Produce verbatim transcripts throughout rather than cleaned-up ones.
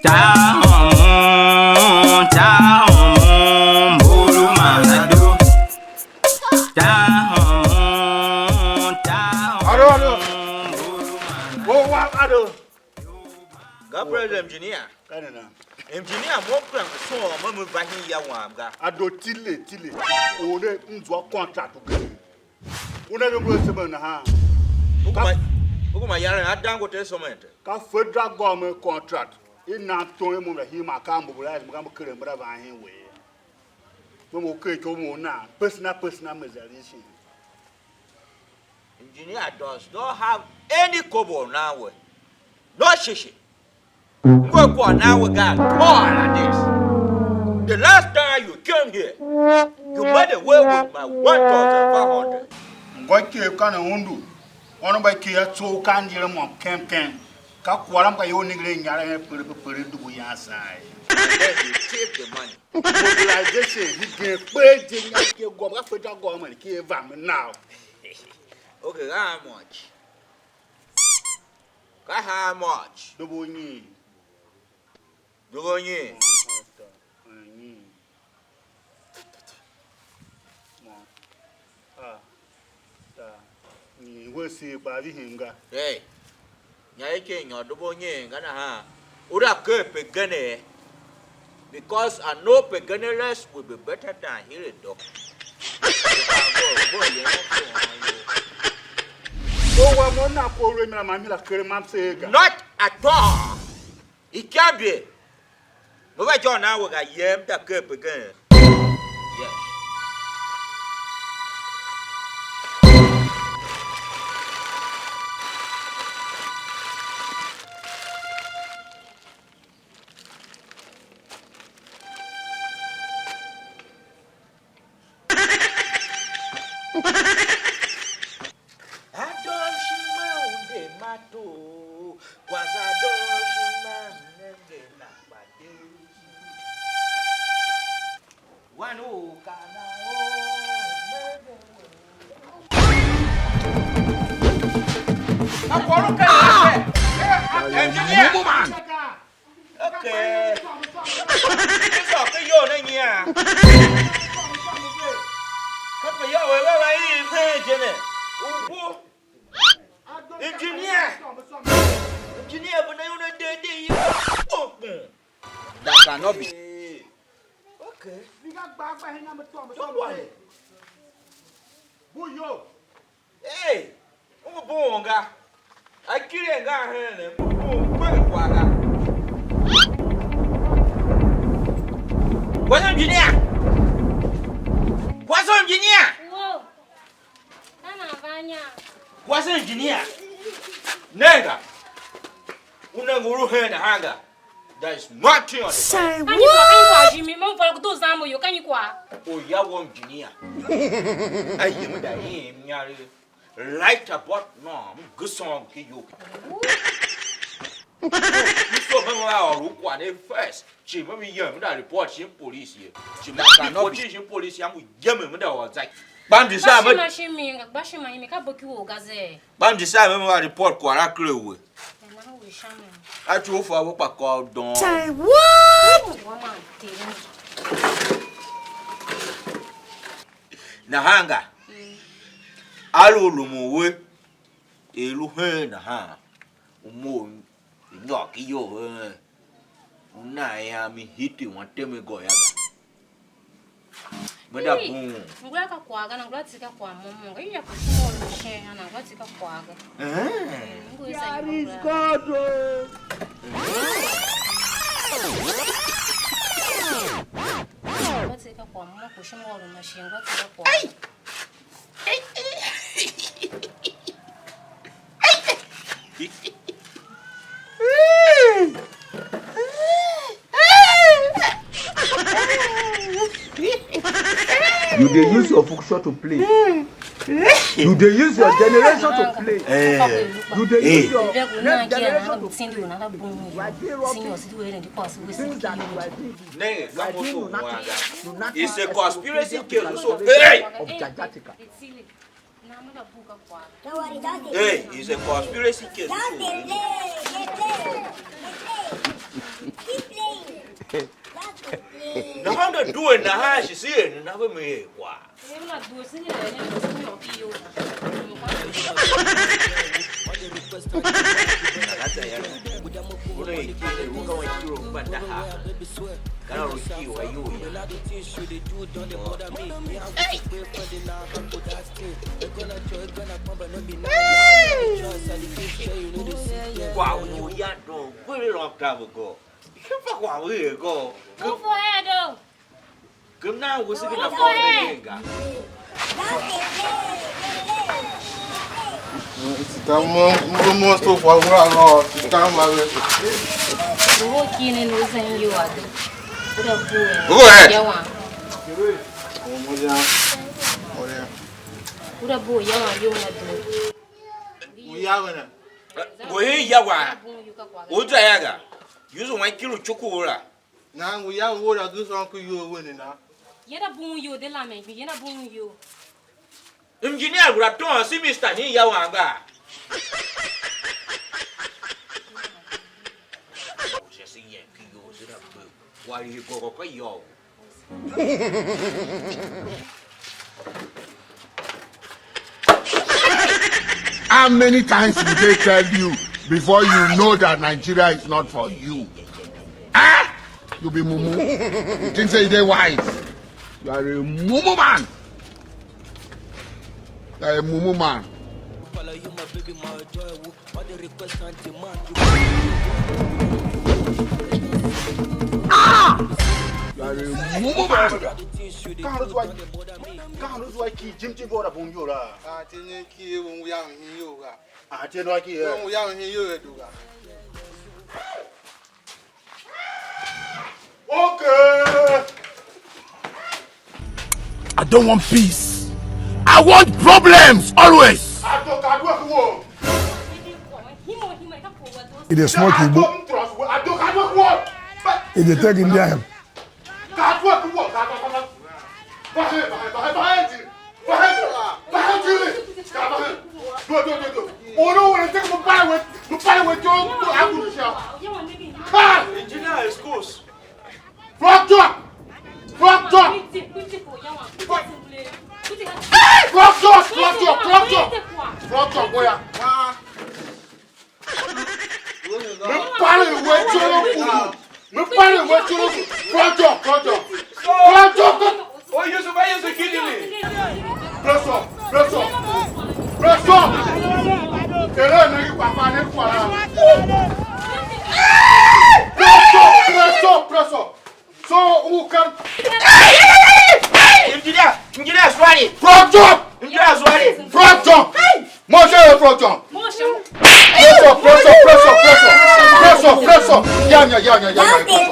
Tahomon, tahomon, mburu mangado. Tahomon, tahomon, alo, alo. Mburu mangado. Wo wa, alo. Ga president engineer. Ka ne na. Engineer mo plan so mo mo va hin ya wam ga. Ado tile, tile. O ne nzwa contract u gere. Una ve mlo sebe nahan. U kuma, u kuma yaran a Dangote Cement. Ka federal government contract. I nan ton mo la hima ka mobilize mo ka mo kere mo da van hen we. Mo mo ke ko mo na personal, personal measures. Engineer does not have any kobo now. No shishi. Ngwe kwagh nan we ga at all like this. The last time you came here, you made away with my one thousand five hundred. Ngô ikev ka ne undu, ônov mba ikev a tsough ka ndile môm kem kem. Ka kwagh la m ka ior ningir a inyaregh hen pere pe pere dubu yan saan ye. And then you take the money. Mobilization hegen kpee je nya ikev gôv, ka federal government ikev va me now. Okay, how much? Ka how much? Dubu nyi? Dubu nyi? Nyi? Ah, ta. Nyi we si kpa vihi nga? Hey. Nya i ke nyôr dubu nyi nga nahan? U da ker pegene, because I know pegene less will be better than healing doctor. You can go, go, you know, go on, you. So wa mo na ko re mi la ma mi la kere mam se ga. Not at all. It can't be. Mo va jôr nan we ga yem da ker pegen. Yes. Adoshima unde mato, kwasa adoshima nenge na kpade. Wanu kana o nenge we. Akwaro ka engineer. Okay. Só ke iyol ne nyian? Kape iyol we va va i hen je ne. U wo. Engineer. Engineer, bu na yuna de de yi. That cannot be. Okay. Don't worry. Bu yo. Hey, u ngu bughun ga. A kile nga hen ne, u ngu bughun kpe kwagh ga. Kwase engineer! Kwase engineer! Wo, ka nan va nya. Kwase engineer! Nenga! U nenge u lu hen nahan ga. There is nothing on the fire. Say what? Ka nyi kwagh? Ka nyi kwagh, Jimmy? Mo m vôr ku doo zan mo iyol, ka nyi kwagh? Oya wou engineer. A yem da i mnyari. Right about now, m gusong ki yo. M so me wa or u kwagh ne first. Chi me mi yem da report shin police ye. Chi me report shin police ya mu yem me da wa zaki. Bam di sa me. Gba shima shin mi, gba shima mi ka boki wo ga ze. Bam di sa me wa report kwagh la kure we. A tsuo fa we kpa kôr u doo. Say what? Nahan ga, a lu u lumun we, er lu hen nahan, u mough nyôr ki iyol hen, u nan ian mi hiti wan tem i gô yô ga. Me da bum. Ngula ka kwagh ga, na ngula tsi ka kwagh mo mo ga. Iya ku mo lu shen, na ngula tsi ka kwagh ga. Eh. Ngu isa. There is God, oh. Ngula tsi ka kwagh mo, ku shi mo lu ma shin, ngula tsi ka kwagh. Ai! You dey use your function to play. You dey use your generation to play. Eh. You dey use your next generation to play. It's a conspiracy case. So, hey! Hey, it's a conspiracy case. Nahan da due nahan shi se er nana ve me er kwagh. Kwagh u ya doo, very long time ago. Ke fa kwagh u er go. Move for head, oh. Ke m nan wese ke na fa u ne ga. Sika mo, mo, mo sto kwa ngula no, sika ma ve. Wo kine no zan yo ado. Ura bu. Go ahead. Yawan. Mo, mo ya. Mo ya. Ura bu yawan yo na do. U ya we na. Go he yawan. U za ya ga. Yuzu wan kilo chuku ura. Nahan ngu yange u or a zi sôn ku iyol wen ne na. Yena bughun iyol de lamen gbi, yena bughun iyol. Engineer ngula tôôn semester hin ya wang ga? Sha se yem ki iyol se na gbe. Kwagh i gôgô ka yô. How many times did they tell you before you know that Nigeria is not for you? Eh? You be mumu. You think say you dey wise? You are a mumu man. You are a mumu man. Ah! You are a mumu man. Ka hana zua, ka hana zua ki jim jim bora bum yo la. A ti ni ki u ya hin yo ga. A ti no ki. U ya hin yo e du ga. Okay. I don't want peace. I want problems always. It is smoke igbo. It is take India hemp. Engineer, excuse. Frog job! Frog job! Frog job! Frog job! Frog job! Frog job! Oya. Me pare we choro kudu. Me pare we choro kudu. Frog job! Frog job! Frog job! Oh, you should buy you security. Press up! Press up! Press up! Ere ne ki papa ne kwa. Press up! Press up! Press up! So who can? Engineer, engineer, sorry. Frog jump! Engineer, sorry. Frog jump! Motion, frog jump! Motion. Press up, press up, press up, press up. Press up, press up. Yeah, yeah, yeah, yeah, yeah, yeah.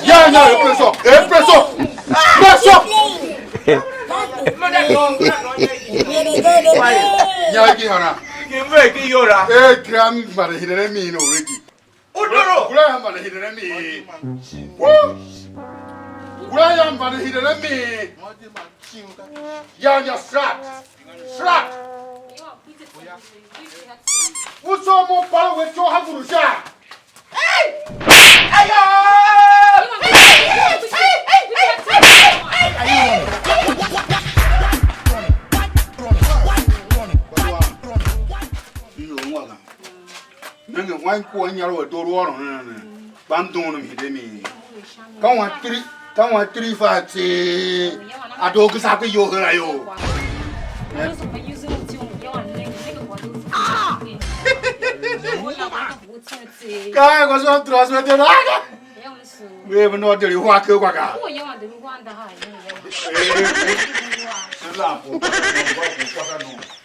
Yeah, yeah, press up. Eh, press up. Press up. Yeah, ki hana. Ki mbe ki yora. Eh, gram mara hidere mi no already. Udoro. Gula ya mba na hidere mi. Woo! Gula ya mba na hidere mi. Ya ya srat. Srat. Uso mo pala we cho ha guru sha. Hey! Ayo! Iyo, ngwa ga. Nenge wan ku wan nyar wa doo lu ôron ne ne. Kpa m doon m hide mi. Ka wan three, ka wan three five tse. A doo ki sa ku yo hera yo. Ka ko so trust me te na ka. We mo no de ri wa ke kwa ka. Eh, se la po, po, po, po, po, po.